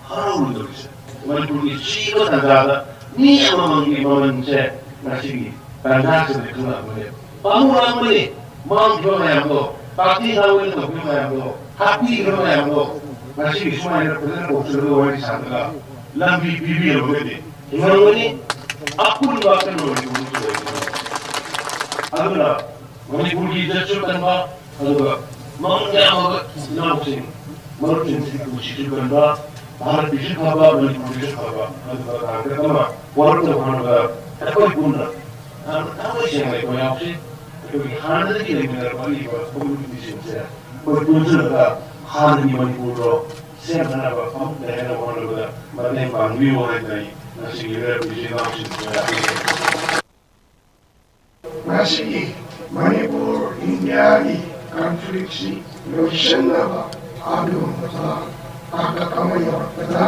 ꯍꯔꯥꯎꯔꯣꯏꯗꯧꯔꯤꯁꯦ? ꯃꯅꯤꯄꯨꯔꯒꯤ ꯁꯤꯕ ꯇꯥꯟꯖꯥꯗ ꯃꯤ ꯑꯃꯃꯝꯒꯤ ꯃꯃꯜꯁꯦ ꯉꯁꯤꯒꯤ ꯇꯥꯟꯖꯥꯁꯤꯗ ꯈꯪꯂꯛꯑꯕꯅꯦꯕ꯫ ꯄꯥꯝꯃꯨꯔꯛꯑꯕꯅꯤ꯫ ꯃꯥꯡꯈꯤꯕ ꯃꯌꯥꯝꯗꯣ, ꯄꯥꯔꯇꯤ ꯊꯥꯡ ꯑꯣꯏꯅ ꯇꯧꯈꯤꯕ ꯃꯌꯥꯝꯗꯣ, ꯍꯥꯠꯄꯤꯈꯤꯕ ꯃꯌꯥꯝꯗꯣ ꯉꯁꯤꯒꯤ ꯁꯨꯃꯥꯏꯅ ꯐꯖꯅ ꯀꯧꯁꯤꯜꯂꯒ ꯋꯥꯔꯤ ꯁꯥꯗꯅ ꯂꯝꯕꯤ ꯄꯤꯕꯤꯔꯝꯃꯒꯗꯤ ꯍꯤꯡꯉꯝꯒꯅꯤ꯫ ꯑꯄꯨꯟꯕ ꯀꯩꯅꯣ ꯑꯣꯏꯔꯤꯕ ꯑꯗꯨꯅ ꯃꯅꯤꯄꯨꯔꯒꯤ ꯏꯖꯠꯁꯨ ꯀꯟꯕ, ꯑꯗꯨꯒ ꯃꯃꯜ ꯌꯥꯝꯂꯕ ꯏꯆꯤꯟ ꯏꯅꯥꯎꯁꯤꯡ, ꯃꯔꯨꯞꯁꯤꯡꯁꯤꯒꯤ ꯄꯨꯟꯁꯤꯁꯨ ꯀꯟꯕ, ꯚꯥꯔꯠꯀꯤꯁꯨ ꯐꯕ, ꯃꯅꯤꯄꯨꯔꯒꯤꯁꯨ ꯐꯕ, ꯑꯗꯨꯒ ꯇꯥꯡꯀꯛ ꯑꯃ ꯋꯥꯔꯛꯇ ꯍꯣꯠꯅꯕꯗ ꯑꯩꯈꯣꯏ ꯄꯨꯟꯅ ꯌꯥꯝꯅ ꯊꯃꯣꯏ ꯁꯦꯡꯅ ꯑꯩꯈꯣꯏ ꯌꯥꯎꯁꯤ꯫ ꯑꯩꯈꯣꯏꯒꯤ ꯍꯥꯟꯅꯗꯒꯤ ꯂꯩꯃꯤꯟꯅꯔꯛꯄ ꯑꯔꯤꯕ ꯀꯝꯃ꯭ꯌꯨꯅꯤꯇꯤꯁꯤꯡꯁꯦ ꯑꯩꯈꯣꯏ ꯄꯨꯟꯁꯤꯜꯂꯒ ꯍꯥꯟꯅꯒꯤ ꯃꯅꯤꯄꯨꯔꯗꯣ ꯁꯦꯝꯅꯅꯕ ꯑꯃꯨꯛꯇ ꯍꯦꯟꯅ ꯍꯣꯠꯅꯕꯗ ꯃꯇꯦꯡ ꯄꯥꯡꯕꯤꯌꯨ ꯍꯥꯏꯗꯅ ꯑꯩ ꯉꯁꯤꯒꯤ ꯂꯩꯔꯛꯄ ꯏꯆꯤꯟ ꯏꯅꯥꯎꯁꯤꯡꯗ ꯉꯁꯤꯒꯤ ꯃꯅꯤꯄꯨꯔ ꯏꯟꯗꯤꯌꯥꯒꯤ ꯀꯟꯐ꯭ꯂꯤꯛꯁꯤ ꯂꯣꯏꯁꯤꯟꯅꯕ ꯑꯗꯨꯒꯨꯝꯂꯕ ꯇꯥꯡꯀꯛ ꯑꯃ ꯌꯧꯔꯛꯄꯗ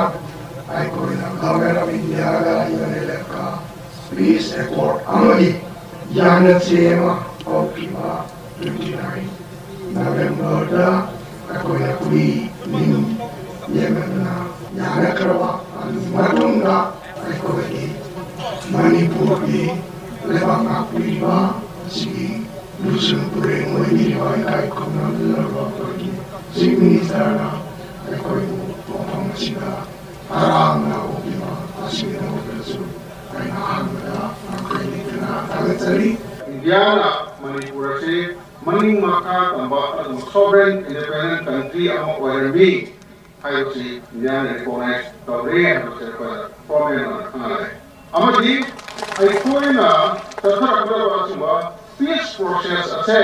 ꯑꯩꯈꯣꯏꯅ ꯒꯚꯔꯟꯃꯦꯟꯠ ꯑꯣꯐ ꯏꯟꯗꯤꯌꯥꯒ ꯌꯨ ꯑꯦꯟ ꯑꯦꯜ ꯑꯦꯐꯀ ꯄꯤꯁ ꯑꯦꯀꯣꯔꯗ ꯑꯃꯒꯤ ꯌꯥꯅꯆꯦ ꯑꯃ ꯍꯧꯈꯤꯕ twenty nine Novemberꯗ ꯑꯩꯈꯣꯏꯅ ꯀꯨꯏ ꯅꯤꯡ ꯌꯦꯡꯅꯗꯅ ꯌꯥꯅꯈ꯭ꯔꯕ ꯑꯗꯨꯒꯤ ꯃꯇꯨꯡꯗ ꯑꯩꯈꯣꯏꯒꯤ ꯃꯅꯤꯄꯨꯔꯒꯤ ꯂꯩꯕꯥꯛ ꯉꯥꯛꯄꯤꯔꯤꯕ ꯑꯁꯤꯒꯤ ꯂꯨꯆꯤꯡ ꯄꯨꯔꯦꯜ ꯑꯣꯏꯕꯤꯔꯤꯕ ꯏꯀꯥꯏ ꯈꯨꯝꯅꯖꯔꯕ ꯑꯩꯈꯣꯏꯒꯤ Chief Minister ꯅ ꯑꯩꯈꯣꯏꯕꯨ ꯃꯐꯝ ꯑꯁꯤꯗ ꯇꯔꯥꯝꯅ ꯑꯣꯛꯄꯤꯕ ꯑꯁꯤꯒꯤꯗꯃꯛꯇꯁꯨ ꯑꯩꯅ ꯑꯍꯥꯟꯕꯗ ꯃꯈꯣꯏ ꯂꯩꯇꯅ ꯊꯥꯒꯠꯆꯔꯤ꯫ ꯏꯟꯗꯤꯌꯥꯅ ꯃꯅꯤꯄꯨꯔ ꯑꯁꯤ ꯃꯅꯤꯡ ꯃꯈꯥ ꯇꯝꯕ ꯑꯗꯨꯒ sovereign independent country ꯑꯃ ꯑꯣꯏꯔꯝꯃꯤ ꯍꯥꯏꯕꯁꯤ ꯏꯟꯗꯤꯌꯥꯅ recognize ꯇꯧꯔꯦ ꯍꯥꯏꯕꯁꯤ ꯑꯩꯈꯣꯏꯗ formal ꯑꯣꯏꯅ ꯈꯪꯍꯜꯂꯦ꯫ ꯑꯃꯗꯤ ꯑꯩꯈꯣꯏꯅ ꯆꯠꯊꯔꯛꯀꯗꯕ ꯑꯁꯤꯒꯨꯝꯕ peace process ꯑꯁꯦ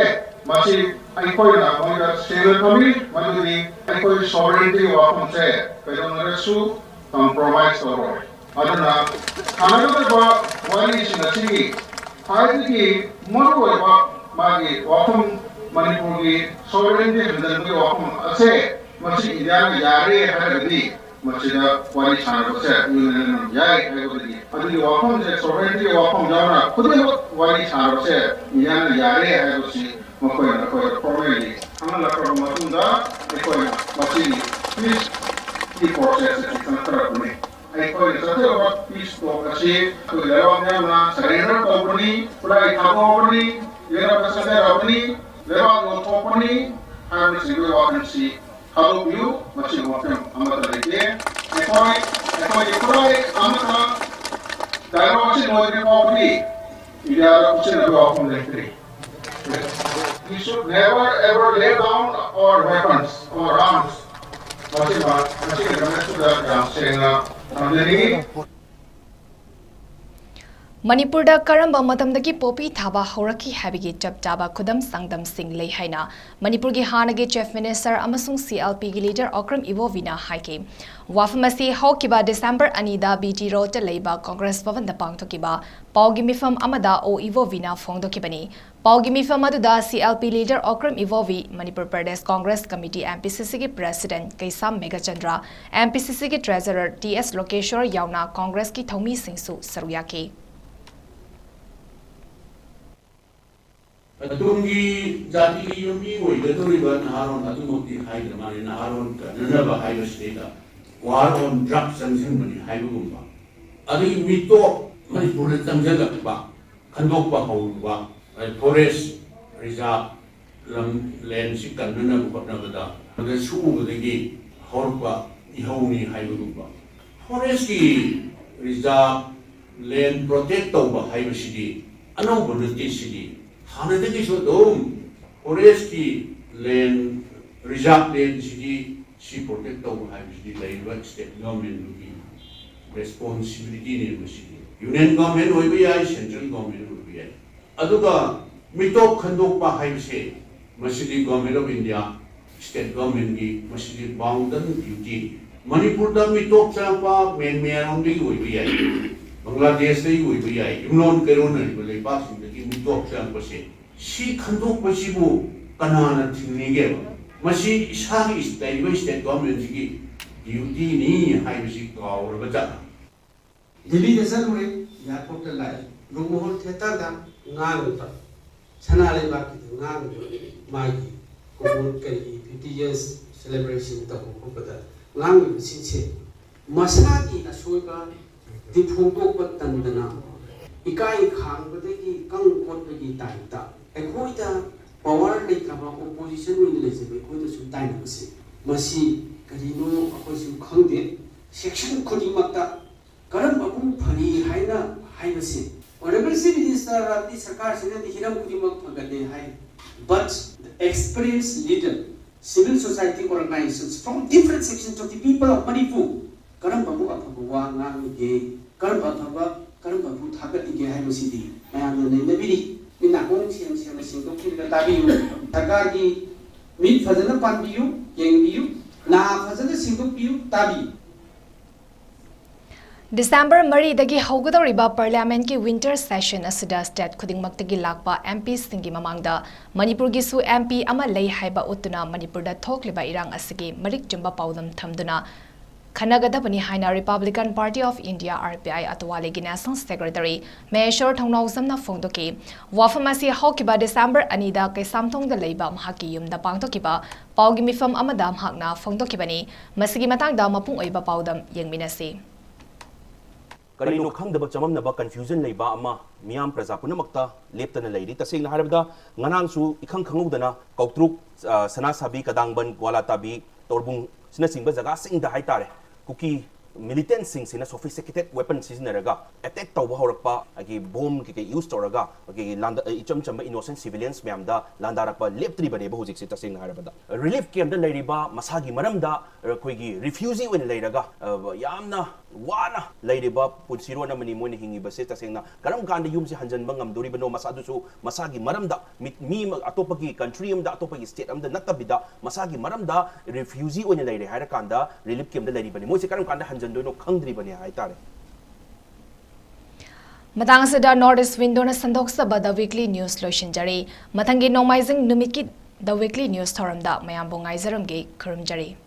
ꯃꯁꯤ ꯑꯩꯈꯣꯏꯅ ꯃꯣꯏꯗ ꯁꯦꯡꯅ ꯊꯝꯃꯤ, ꯃꯗꯨꯗꯤ ꯑꯩꯈꯣꯏ sovereignty ꯋꯥꯐꯝꯁꯦ ꯀꯩꯗꯧꯅꯔꯁꯨ compromise ꯇꯧꯔꯣꯏ꯫ ꯑꯗꯨꯅ ꯁꯥꯟꯅꯒꯗꯕ ꯋꯥꯔꯤꯁꯤꯡ ꯑꯁꯤꯒꯤ ꯈ꯭ꯋꯥꯏꯗꯒꯤ ꯃꯔꯨꯑꯣꯏꯕ ꯃꯥꯒꯤ ꯋꯥꯐꯝ, ꯃꯅꯤꯄꯨꯔꯒꯤ sovereignty ꯍꯟꯖꯤꯟꯕꯒꯤ ꯋꯥꯐꯝ ꯑꯁꯦ ꯃꯁꯤ ꯏꯟꯗꯤꯌꯥꯅ ꯌꯥꯔꯦ ꯍꯥꯏꯔꯒꯗꯤ ꯃꯁꯤꯗ ꯋꯥꯔꯤ ꯁꯥꯟꯅꯕꯁꯦ ꯌꯨꯅꯤꯌꯟ ꯌꯥꯏ ꯍꯥꯏꯕꯗꯒꯤ ꯑꯗꯨꯒꯤ ꯋꯥꯐꯝꯁꯦ, sovereignty ꯋꯥꯐꯝ ꯌꯥꯎꯅ ꯈꯨꯗꯤꯡꯃꯛ ꯋꯥꯔꯤ ꯁꯥꯟꯅꯕꯁꯦ ꯏꯟꯗꯤꯌꯥꯅ ꯌꯥꯔꯦ ꯍꯥꯏꯕꯁꯤ ꯃꯈꯣꯏꯅ ꯑꯩꯈꯣꯏꯗ formally ꯈꯪꯍꯜꯂꯛꯈ꯭ꯔꯕ ꯃꯇꯨꯡꯗ ꯑꯩꯈꯣꯏꯅ ꯃꯁꯤꯒꯤ peace ꯀꯤ process ꯑꯁꯤ ꯆꯪꯊꯔꯛꯄꯅꯤ꯫ ꯑꯩꯈꯣꯏꯅ ꯆꯠꯊꯔꯤꯕ peace talk ꯑꯁꯤ ꯑꯩꯈꯣꯏ ꯂꯩꯕꯥꯛ ꯃꯤꯌꯥꯝꯅ surrender ꯇꯧꯕꯅꯤ, ꯈꯨꯠꯂꯥꯏ ꯊꯥꯗꯣꯛꯑꯕꯅꯤ, ꯌꯦꯡꯂꯒ ꯆꯠꯆꯔꯕꯅꯤ, ꯂꯩꯕꯥꯛ ꯌꯣꯟꯊꯣꯛꯄꯅꯤ ꯍꯥꯏꯕꯅꯆꯤꯡꯕꯒꯤ ꯋꯥꯈꯜꯁꯤ ꯊꯥꯗꯣꯛꯄꯤꯌꯨ꯫ ꯃꯁꯤꯒꯤ ꯋꯥꯐꯝ ꯑꯃꯠꯇ ꯂꯩꯇꯦ꯫ ꯑꯩꯈꯣꯏ, ꯑꯩꯈꯣꯏꯒꯤ ꯈꯨꯠꯂꯥꯏ ꯑꯃꯠꯇ dialogue ꯑꯁꯤ ꯂꯣꯏꯗ꯭ꯔꯤ ꯐꯥꯎꯕꯗꯤ ꯏꯟꯗꯤꯌꯥꯗ ꯈꯨꯠꯁꯤꯟꯅꯕꯒꯤ ꯋꯥꯐꯝ ꯂꯩꯇ꯭ꯔꯤ꯫ We should never ever lay down our weapons, our arms. ꯃꯁꯤꯃ, ꯃꯁꯤꯒꯤꯗꯃꯛꯇ ꯌꯥꯝ ꯁꯦꯡꯅ ꯊꯝꯖꯅꯤꯡꯏ꯫ ꯃꯅꯤꯄꯨꯔꯗ ꯀꯔꯝꯕ ꯃꯇꯝꯗꯒꯤ ꯄꯣꯄꯤ ꯊꯥꯕ ꯍꯧꯔꯛꯈꯤ ꯍꯥꯏꯕꯒꯤ ꯆꯞ ꯆꯥꯕ ꯈꯨꯗꯝ ꯆꯥꯡꯗꯝꯁꯤꯡ ꯂꯩ ꯍꯥꯏꯅ ꯃꯅꯤꯄꯨꯔꯒꯤ ꯍꯥꯟꯅꯒꯤ Chief Minister ꯑꯃꯁꯨꯡ C L P ꯒꯤ leader ꯑꯣꯀ꯭ꯔꯝ ꯏꯕꯣꯕꯤꯅ ꯍꯥꯏꯈꯤ꯫ ꯋꯥꯐꯝ ꯑꯁꯤ ꯍꯧꯈꯤꯕ December ꯑꯅꯤꯗ B T Road ꯇ ꯂꯩꯕ Congress ꯚꯕꯟꯗ ꯄꯥꯡꯊꯣꯛꯈꯤꯕ ꯄꯥꯎꯒꯤ ꯃꯤꯐꯝ ꯑꯃꯗ ꯑꯣ ꯏꯕꯣꯕꯤꯅ ꯐꯣꯡꯗꯣꯛꯈꯤꯕꯅꯤ꯫ ꯄꯥꯎꯒꯤ ꯃꯤꯐꯝ ꯑꯗꯨꯗ C L P leader Okram Ibobi, Manipur Pradesh Congress committee M P C C ꯒꯤ president Keisham Meghachandra, M P C C ꯒꯤ treasurer ꯇꯤ ꯑꯦꯁ ꯂꯣꯀꯦꯁ꯭ꯋꯔ ꯌꯥꯎꯅ ꯀꯣꯡꯒ꯭ꯔꯦꯁꯀꯤ ꯊꯧꯃꯤꯁꯤꯡꯁꯨ ꯁꯔꯨꯛ ꯌꯥꯈꯤ꯫ ꯑꯗꯣꯝꯒꯤ ꯖꯥꯇꯤꯒꯤ ꯌꯨꯝꯕꯤ ꯑꯣꯏꯒꯗꯧꯔꯤꯕ ꯅꯍꯥꯔꯣꯟ ꯑꯗꯨꯃꯛꯇꯤ ꯍꯥꯏꯗ꯭ꯔ ꯃꯥꯜꯂꯦ꯫ ꯅꯍꯥꯔꯣꯟ ꯀꯟꯅꯅꯕ ꯍꯥꯏꯕꯁꯤꯗꯩꯗ war on drug ꯆꯪꯁꯤꯟꯕꯅꯤ ꯍꯥꯏꯕꯒꯨꯝꯕ, ꯑꯗꯒꯤ ꯃꯤꯇꯣꯞ ꯃꯅꯤꯄꯨꯔꯗ ꯆꯪꯁꯤꯜꯂꯛꯄ, ꯈꯟꯗꯣꯛꯄ ꯍꯧꯔꯨꯕ, forest ꯔꯤꯖꯥꯔꯚ ꯂꯝ, ꯂꯦꯟꯁꯤ ꯀꯟꯅꯅꯕ ꯍꯣꯠꯅꯕꯗ ꯃꯗꯨꯗ ꯁꯨꯕꯗꯒꯤ ꯍꯧꯔꯛꯄ ꯏꯍꯧꯅꯤ ꯍꯥꯏꯕꯒꯨꯝꯕ꯫ ꯐꯣꯔꯦꯁꯀꯤ ꯔꯤꯖꯥꯔꯚ ꯂꯦꯟ ꯄ꯭ꯔꯣꯇꯦꯛ ꯇꯧꯕ ꯍꯥꯏꯕꯁꯤꯗꯤ ꯑꯅꯧꯕ ꯅꯠꯇꯦ꯫ ꯁꯤꯗꯤ ꯍꯥꯟꯅꯗꯒꯤꯁꯨ ꯑꯗꯨꯝ ꯐꯣꯔꯦꯁꯀꯤ ꯂꯦꯟ, ꯔꯤꯖꯥꯔꯚ ꯂꯦꯟꯁꯤꯗꯤ ꯁꯤ ꯄ꯭ꯔꯣꯇꯦꯛ ꯇꯧꯕ ꯍꯥꯏꯕꯁꯤꯗꯤ ꯂꯩꯔꯤꯕ ꯁ꯭ꯇꯦꯠ ꯒꯚꯔꯟꯃꯦꯟꯠꯇꯨꯒꯤ ꯔꯦꯁꯄꯣꯟꯁꯤꯕꯤꯂꯤꯇꯤꯅꯤ꯫ ꯃꯁꯤꯗꯤ ꯌꯨꯅꯤꯌꯟ ꯒꯚꯔꯟꯃꯦꯟꯠ ꯑꯣꯏꯕ ꯌꯥꯏ, ꯁꯦꯟꯇ꯭ꯔꯦꯜ ꯒꯚꯔꯟꯃꯦꯟꯠ ꯑꯣꯏꯕ ꯌꯥꯏ꯫ ꯑꯗꯨꯒ ꯃꯤꯇꯣꯞ ꯈꯟꯗꯣꯛꯄ ꯍꯥꯏꯕꯁꯦ ꯃꯁꯤꯗꯤ ꯒꯚꯔꯟꯃꯦꯟꯠ ꯑꯣꯐ ꯏꯟꯗꯤꯌꯥ, ꯁ꯭ꯇꯦꯠ ꯒꯚꯔꯟꯃꯦꯟꯠꯀꯤ ꯃꯁꯤꯗꯤ ꯕꯥꯎꯟꯗꯟ ꯗ꯭ꯌꯨꯇꯤꯅꯤ꯫ ꯃꯅꯤꯄꯨꯔꯗ ꯃꯤꯇꯣꯞ ꯆꯪꯉꯛꯄ ꯃꯌꯥꯟꯃꯥꯔꯔꯣꯝꯗꯒꯤ ꯑꯣꯏꯕ ꯌꯥꯏ, ꯕꯪꯒ꯭ꯂꯥꯗꯦꯁꯇꯒꯤ ꯑꯣꯏꯕ ꯌꯥꯏ, ꯌꯨꯝꯂꯣꯟ ꯀꯩꯔꯣꯟꯅꯔꯤꯕ ꯂꯩꯕꯥꯛꯁꯤꯡꯗꯒꯤ ꯃꯤꯇꯣꯞ ꯆꯪꯉꯛꯄꯁꯦ, ꯁꯤ ꯈꯟꯗꯣꯛꯄꯁꯤꯕꯨ ꯀꯅꯥꯅ ꯊꯤꯡꯅꯤꯒꯦꯕ? ꯃꯁꯤ ꯏꯁꯥꯒꯤ ꯂꯩꯔꯤꯕ ꯁ꯭ꯇꯦꯠ ꯒꯚꯔꯟꯃꯦꯟꯠꯁꯤꯒꯤ ꯗ꯭ꯌꯨꯇꯤꯅꯤ ꯍꯥꯏꯕꯁꯤ ꯀꯥꯎꯔꯕ ꯖꯥꯠꯂ? ꯗꯤꯜꯂꯤꯗ ꯆꯠꯂꯨꯔꯦ, ꯑꯦꯌꯥꯔꯄꯣꯔꯠꯇ ꯂꯥꯛꯑꯦ, ꯔꯨꯛꯃꯍꯣꯜ ꯊꯤꯌꯦꯇꯔꯗ ꯉꯥꯡꯉꯤꯕ ꯁꯅꯥ ꯂꯩꯕꯥꯛꯀꯤꯗ ꯉꯥꯡꯉꯤꯕ ꯃꯥꯒꯤ ꯀꯨꯝꯑꯣꯟ ꯀꯔꯤꯒꯤ ꯐꯤꯐꯇꯤ ꯌꯔꯁ ꯁꯦꯂꯦꯕ꯭ꯔꯦꯁꯟ ꯇꯧꯕ ꯈꯣꯠꯄꯗ ꯉꯥꯡꯉꯤꯕꯁꯤꯡꯁꯦ ꯃꯁꯥꯒꯤ ꯑꯁꯣꯏꯕ ꯗꯤ ꯐꯣꯡꯗꯣꯛꯄ ꯇꯟꯗꯅ ꯏꯀꯥꯏ ꯈꯥꯡꯕꯗꯒꯤ ꯀꯪ ꯀꯣꯠꯄꯒꯤ ꯇꯥꯏꯞꯇ ꯑꯩꯈꯣꯏꯗ ꯄꯋꯥꯔ ꯂꯩꯇ꯭ꯔꯕ ꯑꯣꯄꯣꯖꯤꯁꯟ ꯑꯣꯏꯅ ꯂꯩꯖꯕ ꯑꯩꯈꯣꯏꯗꯁꯨ ꯇꯥꯏꯅꯕꯁꯦ ꯃꯁꯤ ꯀꯔꯤꯅꯣ ꯑꯩꯈꯣꯏꯁꯨ ꯈꯪꯗꯦ꯫ ꯁꯦꯛꯁꯟ ꯈꯨꯗꯤꯡꯃꯛꯇ ꯀꯔꯝꯕꯕꯨ ꯐꯔꯤ ꯍꯥꯏꯅ ꯍꯥꯏꯕꯁꯤ ꯑꯣꯅꯔꯦꯕꯜ ꯆꯤꯐ ꯃꯤꯅꯤꯁꯇꯔ ꯑꯃꯗꯤ ꯁꯔꯀꯥꯔꯁꯤꯅꯗꯤ ꯍꯤꯔꯝ ꯈꯨꯗꯤꯡꯃꯛ ꯐꯒꯠꯂꯦ ꯍꯥꯏ, but the experienced leader, civil society organizations from different sections of the people of Manipur ꯀꯔꯝꯕꯕꯨ ꯑꯐꯕ ꯋꯥ ꯉꯥꯡꯂꯤꯒꯦ, ꯀꯔꯝꯕ ꯑꯐꯕ, ꯀꯔꯝꯕꯕꯨ ꯊꯥꯒꯠꯂꯤꯒꯦ ꯍꯥꯏꯕꯁꯤꯗꯤ ꯃꯌꯥꯝꯅ ꯅꯩꯅꯕꯤꯔꯤ꯫ ꯃꯤ ꯅꯥꯀꯣꯡ ꯁꯦꯡ ꯁꯦꯡꯅ ꯁꯦꯡꯗꯣꯛꯄꯤꯔꯒ ꯇꯥꯕꯤꯌꯨ꯫ ꯁꯔꯀꯥꯔꯒꯤ ꯃꯤꯠ ꯐꯖꯅ ꯄꯥꯟꯕꯤꯌꯨ, ꯌꯦꯡꯕꯤꯌꯨ, ꯅꯥ ꯐꯖꯅ ꯁꯦꯡꯗꯣꯛꯄꯤꯌꯨ, ꯇꯥꯕꯤꯌꯨ꯫ ꯗꯤꯁꯦꯝꯕꯔ ꯃꯔꯤꯗꯒꯤ ꯍꯧꯒꯗꯧꯔꯤꯕ ꯄꯥꯔꯂꯤꯌꯥꯃꯦꯟꯠꯀꯤ ꯋꯤꯟꯇꯔ ꯁꯦꯁꯟ ꯑꯁꯤꯗ ꯁ꯭ꯇꯦꯠ ꯈꯨꯗꯤꯡꯃꯛꯇꯒꯤ ꯂꯥꯛꯄ ꯑꯦꯝ ꯄꯤꯁꯤꯡꯒꯤ ꯃꯃꯥꯡꯗ ꯃꯅꯤꯄꯨꯔꯒꯤꯁꯨ ꯑꯦꯝ ꯄꯤ ꯑꯃ ꯂꯩ ꯍꯥꯏꯕ ꯎꯠꯇꯨꯅ ꯃꯅꯤꯄꯨꯔꯗ ꯊꯣꯛꯂꯤꯕ ꯏꯔꯥꯡ ꯑꯁꯤꯒꯤ ꯃꯔꯤꯛ ꯆꯨꯝꯕ ꯄꯥꯎꯗꯝ ꯊꯝꯗꯨꯅ ꯈꯟꯅꯒꯗꯕꯅꯤ ꯍꯥꯏꯅ Republican Party of India, R P I, ꯑꯇꯋꯥꯂꯦꯒꯤ National Secretary ꯃꯍꯦꯁ꯭ꯋꯔ ꯊꯧꯅꯥꯎꯖꯝꯅ ꯐꯣꯡꯗꯣꯛꯈꯤ꯫ ꯋꯥꯐꯝ ꯑꯁꯤ ꯍꯧꯈꯤꯕ ꯗꯤꯁꯦꯝꯕꯔ ꯑꯅꯤꯗ ꯀꯩꯁꯥꯝꯊꯣꯡꯗ ꯂꯩꯕ ꯃꯍꯥꯛꯀꯤ ꯌꯨꯝꯗ ꯄꯥꯡꯊꯣꯛꯈꯤꯕ ꯄꯥꯎꯒꯤ ꯃꯤꯐꯝ ꯑꯃꯗ ꯃꯍꯥꯛꯅ ꯐꯣꯡꯗꯣꯛꯈꯤꯕꯅꯤ꯫ ꯃꯁꯤꯒꯤ ꯃꯇꯥꯡꯗ ꯃꯄꯨꯡ ꯑꯣꯏꯕ ꯄꯥꯎꯗꯝ ꯌꯦꯡꯃꯤꯟꯅꯁꯤ꯫ ꯀꯔꯤꯅꯣ ꯈꯪꯗꯕ, ꯆꯃꯝꯅꯕ, confusion ꯂꯩꯕ ꯑꯃ ꯃꯤꯌꯥꯝ ꯄ꯭ꯔꯖꯥ ꯄꯨꯝꯅꯃꯛꯇ ꯂꯦꯞꯇꯅ ꯂꯩꯔꯤ꯫ ꯇꯁꯦꯡꯅ ꯍꯥꯏꯔꯕꯗ, ꯉꯔꯥꯡꯁꯨ ꯏꯈꯪ ꯈꯪꯍꯧꯗꯅ ꯀꯧꯇ꯭ꯔꯨꯛ, ꯑ, ꯁꯅꯥꯁꯥꯕꯤ, ꯀꯗꯥꯡꯕꯟ, ꯒ꯭ꯋꯥꯂꯥꯇꯥꯕꯤ, ꯇꯣꯔꯕꯨꯡ ꯑꯁꯤꯅꯆꯤꯡꯕ ꯖꯒꯥꯁꯤꯡꯗ ꯍꯥꯏꯇꯥꯔꯦ, ꯀꯨꯀꯤ militantꯁꯤꯡꯁꯤꯅ sophisticated weapon ꯁꯤꯖꯤꯟꯅꯔꯒ attack ꯇꯧꯕ ꯍꯧꯔꯛꯄ, ꯑꯩꯒꯤ bomb ꯀꯩꯀꯩ use ꯇꯧꯔꯒ ꯑꯩꯈꯣꯏꯒꯤ ꯂꯥꯟꯗ-, ꯏꯆꯝ ꯆꯝꯕ innocent civilians ꯃꯌꯥꯝꯗ ꯂꯥꯟꯗꯥꯔꯛꯄ ꯂꯦꯞꯇ꯭ꯔꯤꯕꯅꯦꯕ ꯍꯧꯖꯤꯛꯁꯦ꯫ ꯇꯁꯦꯡꯅ ꯍꯥꯏꯔꯕꯗ, relief campꯇ ꯂꯩꯔꯤꯕ ꯃꯁꯥꯒꯤ ꯃꯔꯝꯗ ꯑꯩꯈꯣꯏꯒꯤ refugee ꯑꯣꯏꯅ ꯂꯩꯔꯒ, ꯑ, ꯌꯥꯝꯅ ꯋꯥꯅ ꯂꯩꯔꯤꯕ ꯄꯨꯟꯁꯤꯔꯣꯟ ꯑꯃꯅꯤ ꯃꯣꯏꯅ ꯍꯤꯡꯉꯤꯕꯁꯦ꯫ ꯇꯁꯦꯡꯅ ꯀꯔꯝ ꯀꯥꯟꯗ ꯌꯨꯝꯁꯦ ꯍꯟꯖꯤꯟꯕ ꯉꯝꯗꯣꯔꯤꯕꯅꯣ? ꯃꯁꯥꯗꯨꯁꯨ ꯃꯁꯥꯒꯤ ꯃꯔꯝꯗ, ꯃꯤ, ꯃꯤ ꯑꯃ, ꯑꯇꯣꯞꯄꯒꯤ country ꯑꯃꯗ, ꯑꯇꯣꯞꯄꯒꯤ state ꯑꯃꯗ ꯅꯠꯇꯕꯤꯗ, ꯃꯁꯥꯒꯤ ꯃꯔꯝꯗ refugee ꯑꯣꯏꯅ ꯂꯩꯔꯦ ꯍꯥꯏꯔꯀꯥꯟꯗ relief campꯇ ꯂꯩꯔꯤꯕꯅꯤ꯫ ꯃꯣꯏꯁꯦ ꯀꯔꯝ ꯀꯥꯟꯗ ꯍꯟꯖꯤꯟꯗꯣꯏꯅꯣ ꯈꯪꯗ꯭ꯔꯤꯕꯅꯦ ꯍꯥꯏꯇꯥꯔꯦ꯫ ꯃꯇꯥꯡ ꯑꯁꯤꯗ North East Windowꯅ ꯁꯟꯗꯣꯛꯆꯕ The Weekly News ꯂꯣꯏꯁꯤꯟꯖꯔꯤ꯫ ꯃꯊꯪꯒꯤ ꯅꯣꯡꯃꯥꯏꯖꯤꯡ ꯅꯨꯃꯤꯠꯀꯤ The Weekly News ꯊꯧꯔꯝꯗ ꯃꯌꯥꯝꯕꯨ ꯉꯥꯏꯖꯔꯝꯒꯦ꯫ ꯈꯨꯔꯨꯝꯖꯔꯤ꯫